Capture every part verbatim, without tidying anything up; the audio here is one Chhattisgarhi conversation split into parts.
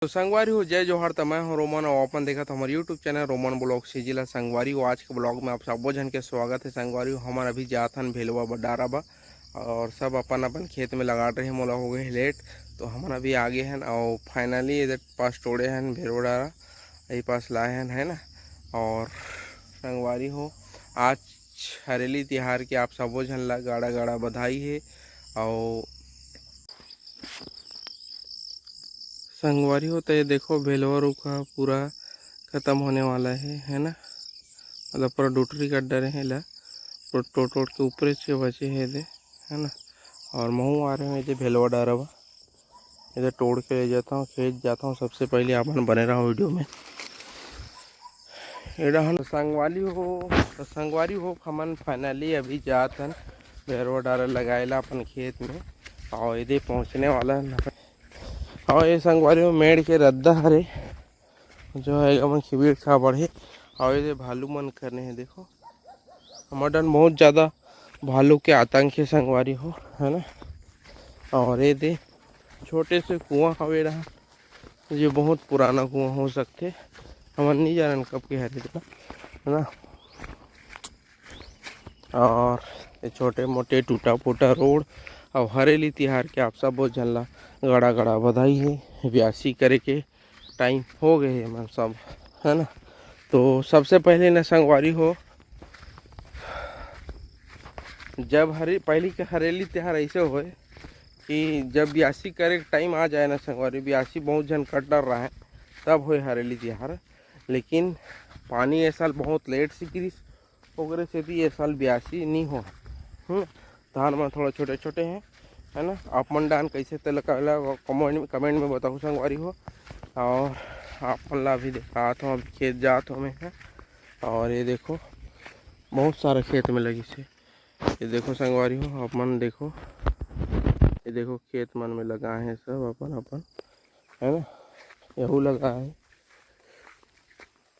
तो संगवारी हो, जय जोहार। त मैं हूं रोमन और अपन देखत हमारे YouTube channel Roman blog CG ला। संगवारी हो, आज के ब्लॉग में आप सबो झन के स्वागत है। संगवारी हो, हमन अभी जात हन भेलवा बडारा बा और सब अपन अपन खेत में लगा रहे, मोला हो गए लेट। तो हमन अभी आगे हन और फाइनली इधर पास टोड़े हन भेलवा डारा, यही पास लाए हन, है ना। और संगवारी हो, आज हरेली तिहार के आप सबो झन ला गाड़ा गाड़ा बधाई है। और संगवारी हो, तो ये देखो, भेलवा रुख ह पूरा खत्म होने वाला है, है ना। मतलब पूरा डोटरी कर डरे हैं ला, पूरा टोट टोट के ऊपरे से बचे है दे, है ना। और महू आ रहे हैं जे भेलवा डारा बा, इधर टोड़ के ले जाता हूँ, खेत जाता हूँ। सबसे पहले आप मन बने रहो वीडियो में। एड़ा हन संगवारी हो, तो संगवारी हो, हमन फाइनली अभी जात हन भेलवा डारा लगाए ला अपन खेत में। और इधर पहुँचने वाला है। और ये संगवारी हो, मेड़ के रद्दा हरे, जो है हमन खिबीर खा बढ़े। और ये भालू मन करने हैं, देखो, हमर डन बहुत ज़्यादा भालू के आतंक है संगवारी हो, है ना। और ये दे छोटे से कुआं हवे रहा, ये बहुत पुराना कुआं हो सकते, हमन नहीं जानन कब के हरे तेला, है ना। और ये छोटे मोटे टूटा फूटा रोड। और हरेली तिहार के आप सब बहुत झन ला गड़ा गड़ा बधाई है। ब्यासी करे के टाइम हो गए है मन सब, है ना। तो सबसे पहले ना संगवारी हो, जब हरे पहली के हरेली तिहार ऐसे होए कि जब ब्यासी करे के टाइम आ जाए ना संगवारी, ब्यासी बहुत झन कर डर रहा है, तब होए हरेली तिहार। लेकिन पानी ये साल बहुत लेट से गिरिस, ओकरे सेती ये साल ब्यासी नी हो। हम्म, धान मन थोड़ा छोटे छोटे हैं, है ना। आप मन डान कैसे तेल काला कमेंट कमेंट में बताओ संगवारी हो। और आप मन ला अभी दिखात हूँ, अभी खेत जात हूँ मैं, है। और ये देखो, बहुत सारा खेत में लगी से। ये देखो संगवारी हो, आप मन देखो, ये देखो खेत मन में लगा है सब अपन अपन, है ना। यहू लगा है,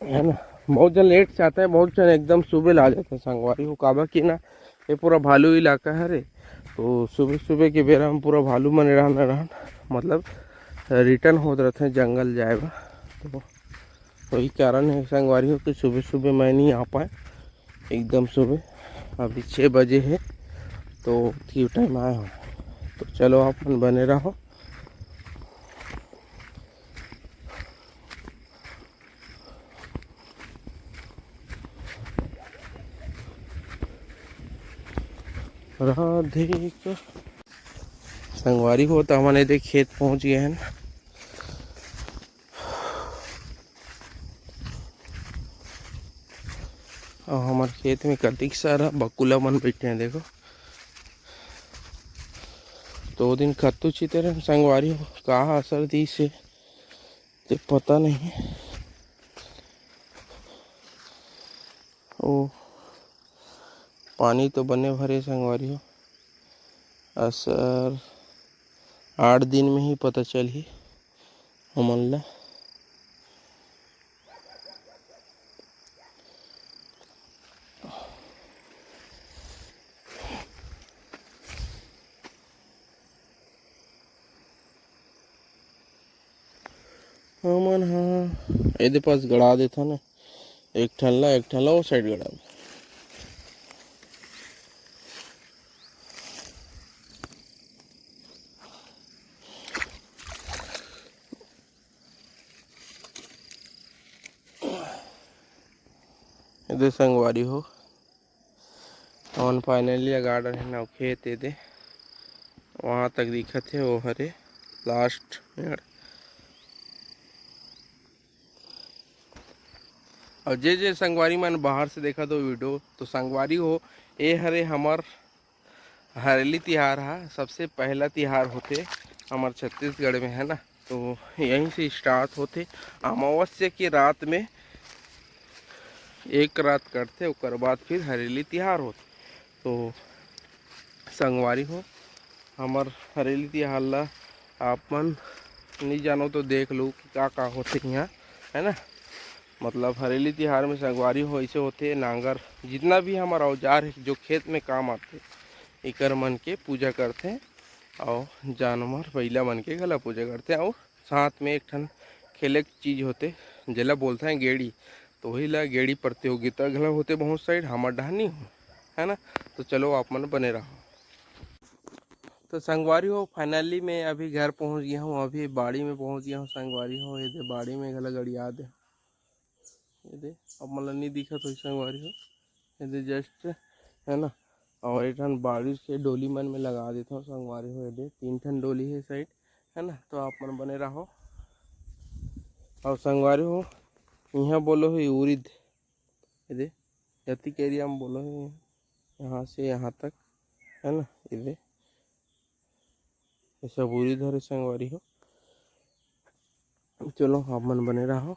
है ना। बहुत जन लेट से आता है, बहुत जन एकदम सुबह ला जाता है संगवारी हो, काबर कि ना ये पूरा भालू इलाका है रे। तो सुबह सुबह के बेरा में पूरा भालू मन रहन रहन, मतलब रिटर्न होत रहते हैं जंगल जाए बर। तो वही कारण है संगवारी हो कि सुबह सुबह मैं नहीं आ पाए एकदम सुबह। अभी छः बजे है, तो ठीक टाइम आए हो। तो चलो आप मन बने रहो। राधे का संगवारी हो, तो हमन एदे खेत पहुंच गए हैं। और हमारे खेत में कतिक सारा बकुला मन बैठे हैं, देखो। तो वो दिन खत्तू छिते रहे संगवारी हो, का असर दी से ते पता नहीं। ओ, पानी तो बने भरे संगवारी हो, असर आठ दिन में ही पता चलही हमन ला। हमन हा एदे पास गड़ा देथन, एक ठन ला, एक ठन ला ओ साइड गड़ा। एदे संगवारी हो, हमन फाइनली गार्डन है ना, खेत एदे वहाँ तक दिखत है, वो हरे लास्ट मेड़। और जे जे संगवारी मन बाहर से देखत हो वीडियो, तो संगवारी हो, ए हरे हमर हरेली तिहार हा, सबसे पहला तिहार होथे हमर छत्तीसगढ़ में, है ना। तो यहीं से स्टार्ट होथे, अमावस्या के रात में एक रात करथे, ओकर बाद फिर हरेली तिहार होथे। तो संगवारी हो, हमर हरेली तिहार ला आप मन नहीं जानो तो देख लो कि का का होथे यहाँ, है ना। मतलब हरेली तिहार में संगवारी हो ऐसे होथे, नांगर जितना भी हमारा औजार है जो खेत में काम आथे, एकर मन के पूजा करथे और जानवर बइला मन के घला पूजा करथे और साथ में एक ठन खेले के चीज होते, जेला बोलते हैं गेड़ी, तो वही ला गेड़ी प्रतियोगिता घला होते बहुत साइड, हमर डहार नहीं हो, है ना। तो चलो आप मन बने रहो। तो संगवारी हो, फाइनली मैं अभी घर पहुंच गया हूँ, अभी बाड़ी में पहुंच गया हूँ संगवारी हो। ये दे बाड़ी में घला गड़िया दे, ये दे, अब मोला नहीं दिखत होही संगवारी हो, ये दे जस्ट, है ना। और एक ठन बाड़ी के डोली मन में लगा देता हूँ संगवारी हो, ये दे तीन ठन डोली है साइड, है ना। तो आप मन बने रहो। और संगवारी हो, यहाँ बोलो है उरिद, ये दे, जतिक एरिया में बोलो है, यहाँ से यहाँ तक, है ना, ये दे, ये सब उरिद हरे संगवारी हो। चलो आप मन बने रहो।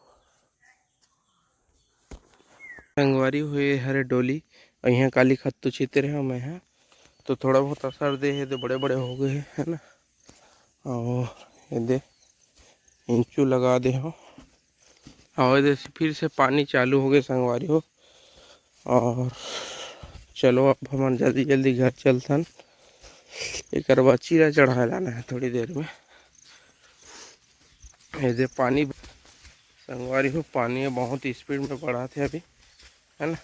संगवारी हो, ये हरे डोली, और यहाँ काली खत्तू छिते रहे मैं, हाँ, तो थोड़ा बहुत असर दे है, तो बड़े बड़े हो गए हैं, है ना। और ये दे इंचू लगा दे हो, और ये दे फिर से पानी चालू हो गए संगवारी हो। और चलो अब हमन जल्दी जल्दी घर चलथन, एकर बाद चीरा चढ़ाए लाना है थोड़ी देर में। ये दे पानी संगवारी हो, पानी बहुत स्पीड में बढ़ा थे अभी, है ना।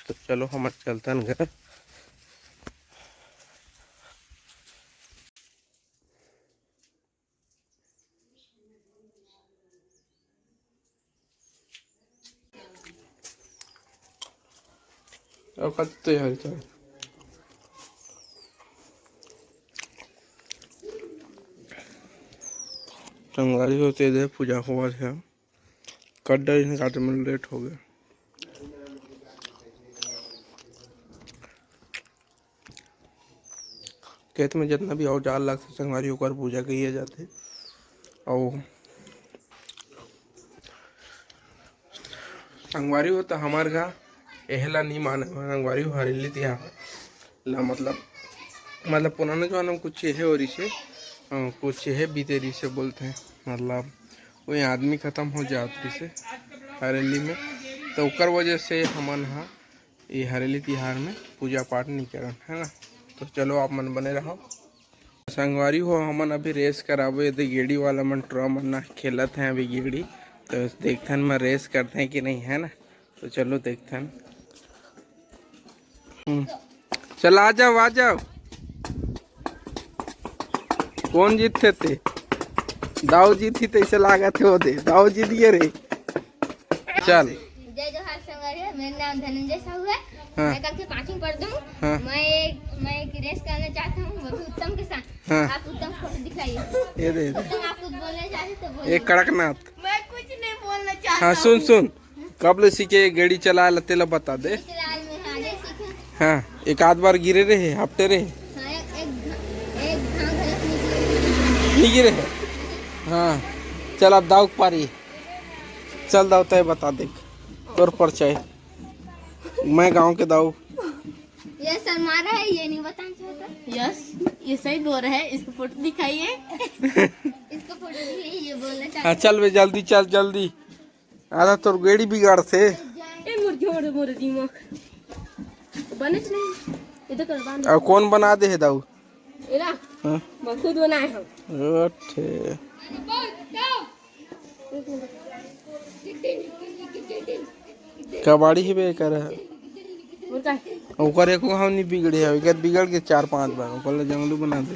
तो चलो हमन चलथन घर। और कत तैयारी चल। संगवारी होते दे पूजा होवत है, कट डरिन काटे में लेट हो गया। खेत में जितना भी औजार लगथे संगवारी, ओकर पूजा किए जाथे। और संगवारी हो तो हमार घर एहला नहीं माने, संगवारी हो हरेली तिहार ला, मतलब, मतलब पुराना जमाना में कुछ चेहे हो रही से, अ, कुछ चेहे बीते रही से बोलते हैं, मतलब वो आदमी खत्म हो जात रही से हरेली में, तो ओकर वजह से हमन हा ये हरेली तिहार में पूजा पाठ नहीं करन, है ना। तो चलो आप मन बने रहो। संगवारी हो, हमन अभी रेस कराबो, ये दे गेड़ी वाला मन ट्रम मन ना खेलत हैं अभी गेड़ी, तो देखथन मैं रेस करते हैं कि नहीं, है ना। तो चलो देखथन। हम्म। चल आ जाओ, आ जाओ। कौन जीतथे ते? दाऊ जीतही तैसे लागत है वो दे। दाऊ जीत गए रे। चल। जय जोहार संगवारी हो, मेरा नाम धनंजय साहू है। हाँ। मैं कल से पाँचवीं पढ़ता हूँ। हाँ। मैं एक, मैं एक रेस करना चाहता हूँ, वो भी उत्तम के साथ। हाँ। आप उत्तम फोटो दिखाइए। ये दे, ये दे। उत्तम, आप कुछ बोलना चाहते तो बोलिए। एक कड़कनाथ। मैं कुछ नहीं बोलना चाहता हाँ, सुन, हूँ। सुन। कब ले सीखे ये गाड़ी चलाए ला, तेला बता दे। चलाए में हाँ, जैसे कि हाँ, एक आध बार गिरे रहे, हफ्ते रहे। हाँ, एक, एक, एक घाव गलत निकले। नहीं गिरे है? हाँ। चल, अब दाऊ के पारी। चल दाऊ, तय बता दे तोर परिचय। मैं गांव के दाऊ। ये शर्मा रहा है, ये नहीं बताना चाहता। यस, ये सही बोल रहा है, इसको फोटो दिखाइए। इसको फोटो दिखाइए, ये बोलना चाहता हाँ, है। चल बे, जल्दी चल, जल्दी। आधा तोर गेड़ी बिगाड़थे। ए मोर जोड़, मोर दिमाग। बनेच नहीं। इधर कर बांध। और कौन बना दे है दाऊ? एला? हाँ। मैं खुद बनाए हूँ। ओठे। कबाड़ी ही बेकार है। ओकर एको घाव नहीं बिगड़े है, एकर बिगड़ के चार पांच बार, ओकर ले जंगलू बना दे।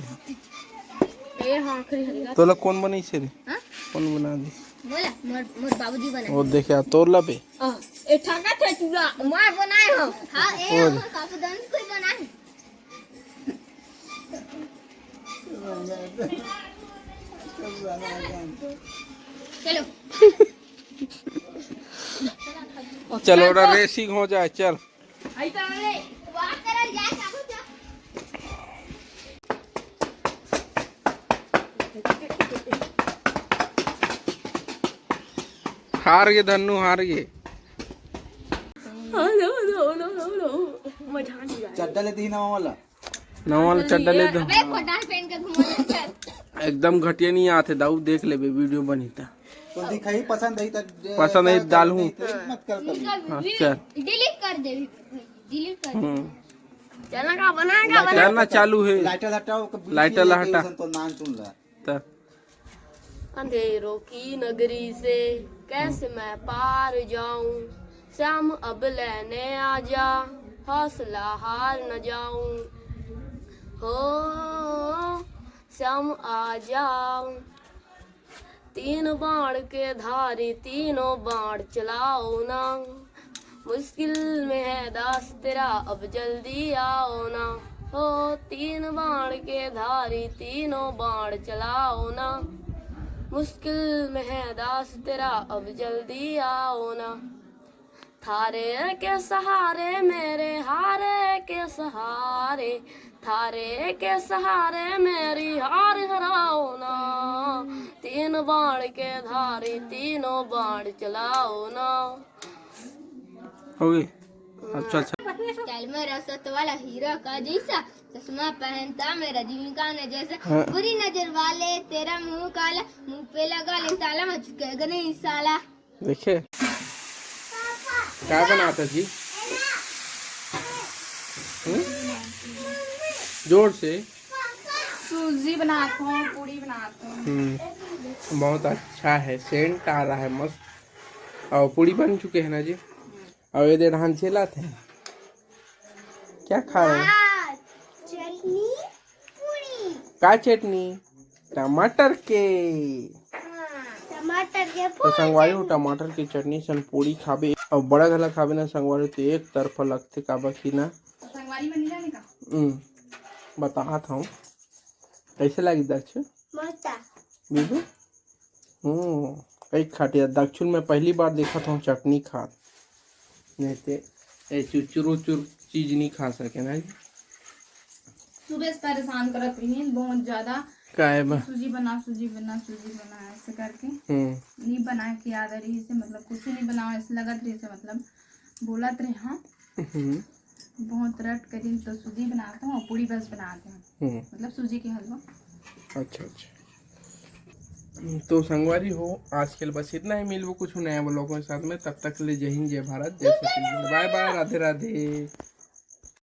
ए, हाँ, आखिरी हल्का। तोला कौन बनई से रे? हाँ? कौन बना दे? मोला, मोर, मोर बाबूजी बनाए। वो देखे, आ, तोर ला बे। आ, ए, ठगा थे तू ला। मैं बनाए हूँ। हाँ, ए, और? हमर पापा दान कोई बनाए। चलो। चलो, ओरा रेसिंग हो जाए, चल। हार गे धन्नू, हार गे। चड्डा ले दी नवा वाला। नवा वाला चड्डा ले दो। अबे कोटा पहन के घूमो चल। एकदम घटिया नहीं आते दाऊ, देख लेबे वीडियो बनी ता। तो दिखाई पसंद आई तो पसंद आई डाल हूँ। मत कर कभी। हाँ, चल। डिलीट कर दे भी, डिलीट कर दे। हम्म। चलना का बनाएगा, बना। चलना चालू है। लाइटर हटाओ, लाइटर हटा। तो नाम सुन ला। त अंधेरों की नगरी से कैसे मैं पार जाऊं। श्याम अब लेने आजा, हौसला हार न जाऊं। हो श्याम आ जाओ। तीन बाण के धारी तीनों बाण चलाओ ना। मुश्किल में है दास तेरा, अब जल्दी आओ ना। हो तीन बाण के धारी तीनों बाण चलाओ ना। मुश्किल में है दास तेरा, अब जल्दी आओ ना। थारे के सहारे मेरे हारे के सहारे, थारे के सहारे मेरी हार हराओ ना। तीन बाण के धारी तीनों बाण चलाओ ना। हो गई। अच्छा, अच्छा। स्टाइल मेरा सत वाला हीरो का जैसा, चश्मा पहनता मेरा जीविका ने जैसा। हाँ। बुरी नजर वाले तेरा मुंह काला, मुंह पे लगा ले ताला, मैं झुकेगा नहीं साला। देखे, क्या बनाता जी? हम्म? जोर से। सूजी बनात हूँ, पूड़ी बनात हूँ। हम्म, बहुत अच्छा है, सेंट आ रहा है मस्त। और पूड़ी बन चुके हैं ना जी। और ये दे धान चेला थे। क्या खा रहे हैं? चटनी, पूड़ी। का चटनी? टमाटर के। हाँ, टमाटर के तो संगवारी हो, टमाटर के चटनी सन पूड़ी खाबे और बड़ा घला खाबे ना संगवारी, तो एक तरफा लगथे, काबर कि ना। संगवारी मन नहीं जाने का? हम्म, बतात हूँ। कैसे लगी दक्ष? मस्त। बीबू? हम्म, कई खाटिया दक्षिण में पहली बार देखत हूँ चटनी खात। नहीं ते ए चुचुर उचुर चीज नहीं खा सके ना जी। सुबह से परेशान करत रही बहुत ज्यादा। काहे बा? सूजी बना, सूजी बना, सूजी बना, ऐसे करके। हम्म। नहीं बना के याद आ रही से, मतलब कुछ नहीं बनाओ, ऐसे लगत रही से, मतलब बोलत रहे, हाँ। हम्म। बहुत रट करीन तो सूजी बनाता हूँ और पूड़ी बस बनाते हैं, हम्म। मतलब सूजी के हलवा। अच्छा, अच्छा। तो संगवारी हो, आज के लिए बस इतना ही। मिलबो कुछ नया vlog के साथ में, तब तक के लिए जय हिंद, जय भारत, जय छत्तीसगढ़, बाय बाय, राधे राधे।